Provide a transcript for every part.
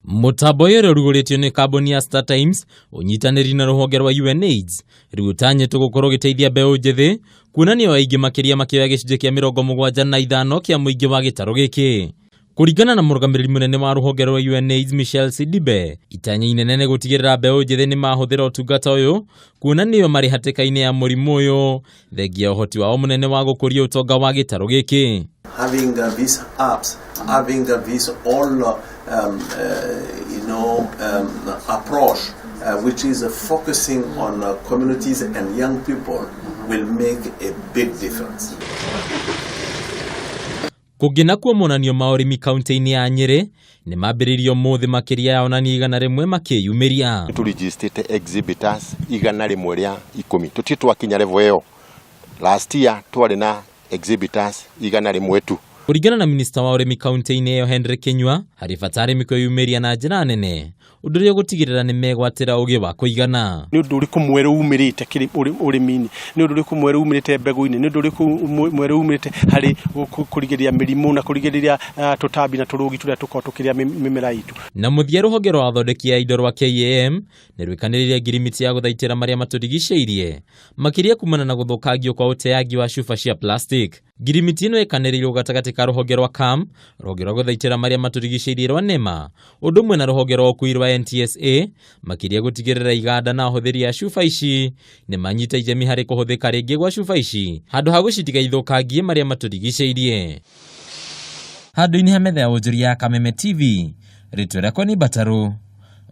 Mũtambo ũyũ ũrĩa ũrugũrĩtio nĩ kambuni ya StarTimes ũnyitanĩri na rũhonge rwa UNAIDS rĩu ũtanyĩtwo gũkorwo ũgĩteithia mbeũ njĩthĩ kuona nĩo aingĩ makĩria makĩoya gĩcunjĩ kĩa 75 kĩa mũingĩ wa gĩtarũ gĩkĩ. Kũringana na mũrũgamĩrĩri mũnene wa rũhonge rwa UNAIDS Michelle Sidibe, itanya inene nĩ gũtigĩrĩra mbeũ njĩthĩ nĩ mahũthĩra ũtungata ũyũ kuona nĩo marĩ hatĩka-inĩ ya mũrimũ ũyũ, thengia ũhoti wao mũnene wa gũkũria ũtonga wa gĩtarũ gĩkĩ. Having these apps, having this all approach, which is focusing on communities and young people, will make a big difference. Kũngĩ nakuo monanio ma ũrĩmi kaunti-inĩ ya Nyĩrĩ nĩ mambĩrĩirio ũmũthĩ makĩria ya onania 100 makĩyumĩria. Tũrigistĩte exhibitors 110, tũtirĩ twakinya level ĩyo. Last year twarĩ na exhibitors 101 tu. Kũringana na minista wa ũrĩmi kaunti-inĩ ĩyo Henry Kinyua, harĩ bata arĩmi kwĩyumĩria na njĩra nene, ũndũ ũrĩa ũgũtigĩrĩra nĩ megwatĩra ũgĩ wa kũigana. Nĩ ũndũ ũrĩkũ mwerũ umĩrĩte ũrĩmi-inĩ, nĩ ũndũ ũrĩkũ mwerũ umĩrĩte mbegũ-inĩ, nĩ ũndũ ũrĩkũ mwerũ umĩrĩte harĩ kũrigĩrĩria mĩrimũ na kũrigĩrĩria tũtambi na tũrũgi tũrĩa tũkoragwo tũkĩrĩa mĩmera itũ. Na mũthia rũhonge rwa athondeki a indo rwa KAM nĩ rwĩkanĩrĩire ngirimiti ya gũthaitĩra marĩa matũrigicĩirie makĩria kumana na gũthũkangio kwa ũteangi wa cuba cia plastic. Ngirimiti ĩno ĩkanĩrĩirwo gatagatĩ ka rũhonge rwa KAM, rũhonge rwa gũthaitĩra marĩa matũrigicĩirie rwa NEMA, ũndũ ũmwe na rũhonge rwa ũkui rwa NTSA, makĩria gũtigĩrĩra iganda na ahũthĩri a cuba ici nĩ manyita itemi harĩ kũhũthĩka rĩngĩ gwa cuba ici handũ ha gũcitiga ithũkangie marĩa matũrigicĩirie. Handũ-inĩ ha metha ya wonjoria ya Kameme TV, rĩtwa rĩakwa nĩ Mbatarũ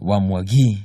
wa Mwangi.